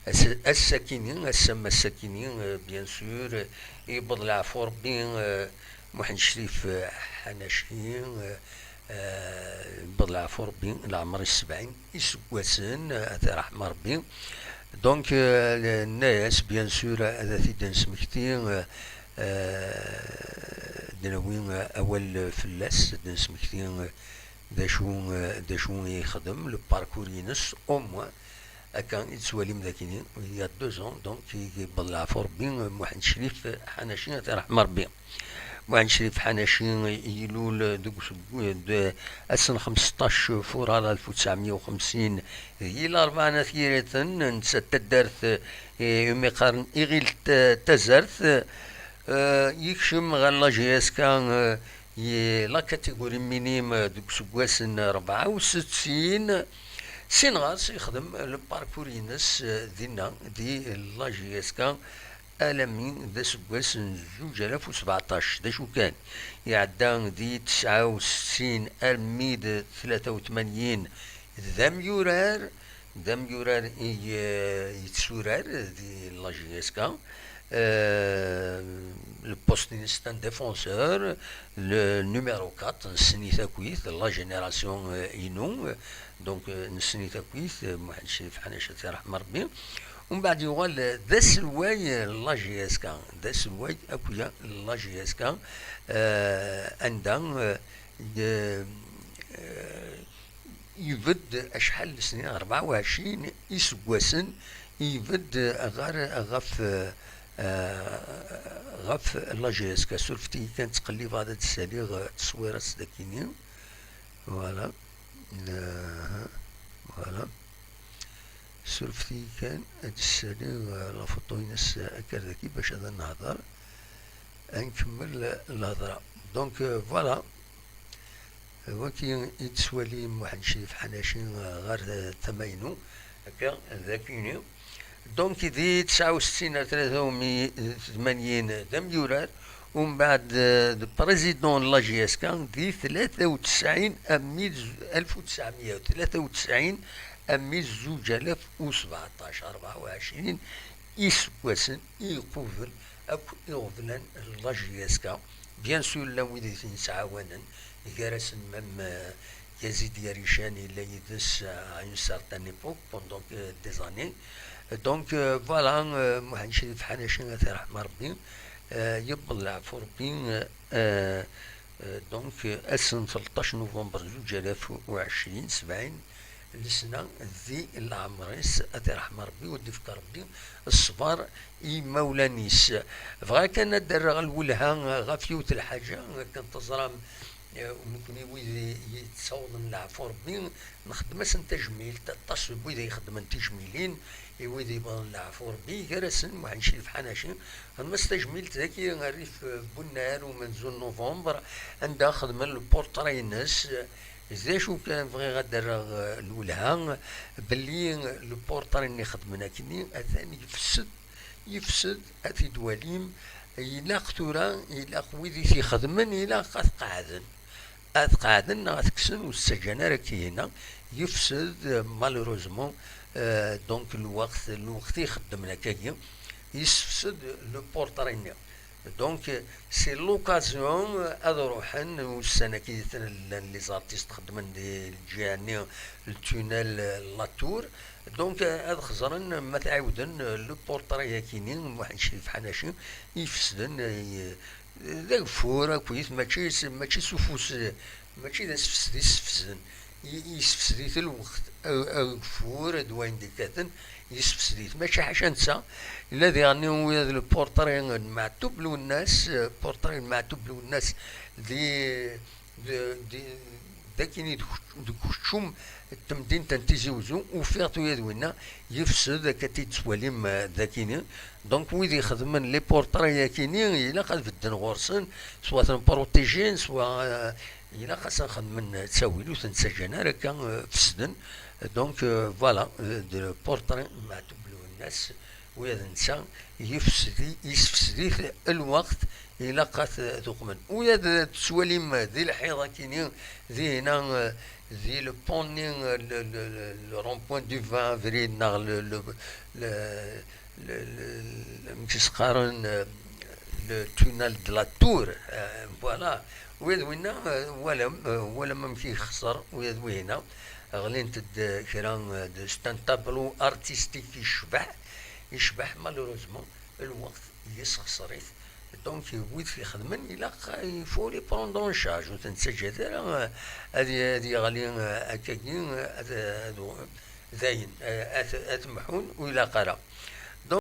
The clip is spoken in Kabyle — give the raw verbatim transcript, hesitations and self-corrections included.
Ass-, ass-akini, ass-, am ass-akini, euh, bien sûr, euh, yewweḍ leɛfu Rebbi, euh, Muḥend Crif, euh, Ḥanaci, euh, euh, yewweḍ leɛfu Rebbi, leɛmer-is sebɛin iseggasen, euh, ad t-iṛḥem Rebbi. Donc, euh, nenna-yas, bien sûr, ad t-id-nesmekti, euh, euh, ad d-nawi, euh, awal fell-as, ad d-nesmekti, euh, d acu, euh, d acu i yexdem, le parcours-ines, au moins, akka i tettwalim dagini, il y a deux ans, donc, i yewweḍ leɛfu Rebbi, Muḥend Crif Ḥanaci, ad t-iṛḥem Rebbi. Muḥend Crif Ḥanaci ilul deg useg-, d-, ass n xemseṭṭac furar alef u tesɛemya u xemsin, di Larebɛa n At Yiriten, netta d taddart, eh, umi qqaren Iɣil t-, Tazart, eh, yekcem ɣer la J S K, eh, i la catégorie minime deg useggas n rebɛa u settin, sin ɣas yexdem le parcours-ines, eh, dinna, di la J S K, alami d aseggas n zuǧ alaf u sbeɛṭac. D acu kan, iɛedda di tesɛa u settin armi d tlata u tmanyin d amyurar, d amyurar i, eh, yetturar di la J S K. Eh, le poste-ines c'est un défenseur, le numéro quatre, nessen-it akkit, la génération, eh, inu, donc, eh, nessen-it akkit, eh, Muḥend Crif Ḥanaci, ad t-iṛḥem Rebbi. Umbeɛd yuɣal d aselway n la J S K, d aselway akya n la J S K, eh, anda, eh, d-, eh, ibedd acḥal n snin, rebɛa u ɛecrin iseggasen, ibedd ɣer, ɣef, eh, ɣef la J S K. Surfet-iyi kan, ttqellibeɣ ad d-ssaliɣ, eh, tteswiṛat dagini. Voilà. Aha. Voilà. Surfet-iyi kan, ad d-ssaliɣ, eh, la photo-ines, eh, akka daki bac ad nehder. Ad nkemmel, eh, lehedra. Donc, eh, voilà. Wagi i d-tettwalim Muḥend Crif Ḥanaci, eh, ɣer, eh, tama-inu, akka, dagini. Donc, di tesɛa u settin ar tlata u tmanyin d amyurar, umbeɛd, eh, d président n la J S K, di tlata u tesɛin armi d alef u tesɛemya u tlata u tesɛin armi d zuǧ alaf u sbeɛṭac, rebɛa u ɛecrin iseggasen i iqubel akk iɣeblan n la J S K. Bien sûr, llan wid i ten-yettɛawanen, gar-asen même, euh, Yazid Yarican yella yid-s, euh, à une certaine époque, pendant que des années. Donc, euh, voilà, euh, Muḥend Crif Ḥanaci, ad t-iṛḥem Rebbi, euh, yewweḍ leɛfu Rebbi, euh, euh, donc, euh, ass n tleṭṭac novembre zuǧ alaf u ɛecrin, sebɛin lesna di leɛmer-is, ad t-iṛḥem Rebbi, u ad d-ifk Rebbi ṣṣber i yimawlan-is. Bɣiɣ kan ad d-rreɣ lwelha ɣef yiwet lḥaǧa, akken teẓram, eh, nekkni wid i, yettawḍen leɛfu Rebbi, nxeddem-asen tajmilt, aṭas n wid i ixeddmen tijmilin i wid yebɣan leɛfu Rebbi, gar-asen Muḥend Crif Ḥanaci, nxeddem-as tajmilt dagi, Rrif Bunnar, umenzu n novembre, anda xedmen le portrait-ines. D acu kan bɣiɣ ad d-rreɣ, eh, lwelha, belli le portrait-nni xedmen akkenni, atan yefsed, yefsed, ad t-id-twalim. Ilaq tura, ilaq wid i t-ixedmen, ilaq ad qeɛden. Ad qeɛden neɣ ad t-kksen, ur ttaǧǧan ara akka-ina. Yefsed, eh, malheureusement, eh, donc lweqt, lweqt i xeddmen akkagi, yessefsed le portrait-nni. Donc, c'est l'occasion, euh, ad ruḥen ussan-agi, llan les artistes xeddmen di lǧiha-nni, le tunnel, euh, la tour. Donc, euh, ad xeẓren ma tɛiwden, euh, le portrait-agi-nni, Muḥend Crif Ḥanaci, ifesden, euh, d ageffur akkit, mačči s, mačči s ufus, euh, mačči d asefsed i sefsden. I-, yessefsed-it lweqt, a-, ageffur d wayen d-ikkaten, yessefsed-it. Mačči ḥaca netta, yella diɣen wiyaḍ le portrait n Meɛtub Lwennas, eh, portrait n Meɛtub Lwennas di, di, di, dagini deg, deg ukeččum n temdint n Tizi Uzzu, ufiɣ-t uya d winna, yefsed, akka t-id-tettwalim, eh, dagini. Donc, wid ixedmen les portraits-akini, ilaq ad bedden ɣur-sen, soit ten-protégin, soit, eh, ilaq ad sen-xedmen ttawilut, ur ten-ttaǧǧan ara akka, eh, fesden. Donc, eh, voilà, eh, de portrait n Meɛtub Lwennas, ula d netta yefsed-, yessefsed-it lweqt, ilaq ad t-uqmen. Ula d tettwalim di lḥiḍ-akini, dihina, eh, di le pont-nni, le, le, le, le rond-point du vingt avril, neɣ le, le, le, le, le, amek i s-qqaren, euh, le tunnel de la Tour, euh, voilà. Wid winna, euh, walam, euh, walam amek i yexṣer, wid wihina, ɣlint-d, euh, kra, euh, de, c'est un tableau artistique yecbeḥ, yecbeḥ, malheureusement, lweqt yessexṣer-it. Donc, wid t-ixedmen, ilaq, il faut les prendre en charge, ur ten-ttaǧǧat ara, euh, ad, ad yeɣli, euh, akkagi, euh, ad, ad, dayen, euh, ad, ad mḥun, ur ilaq ara.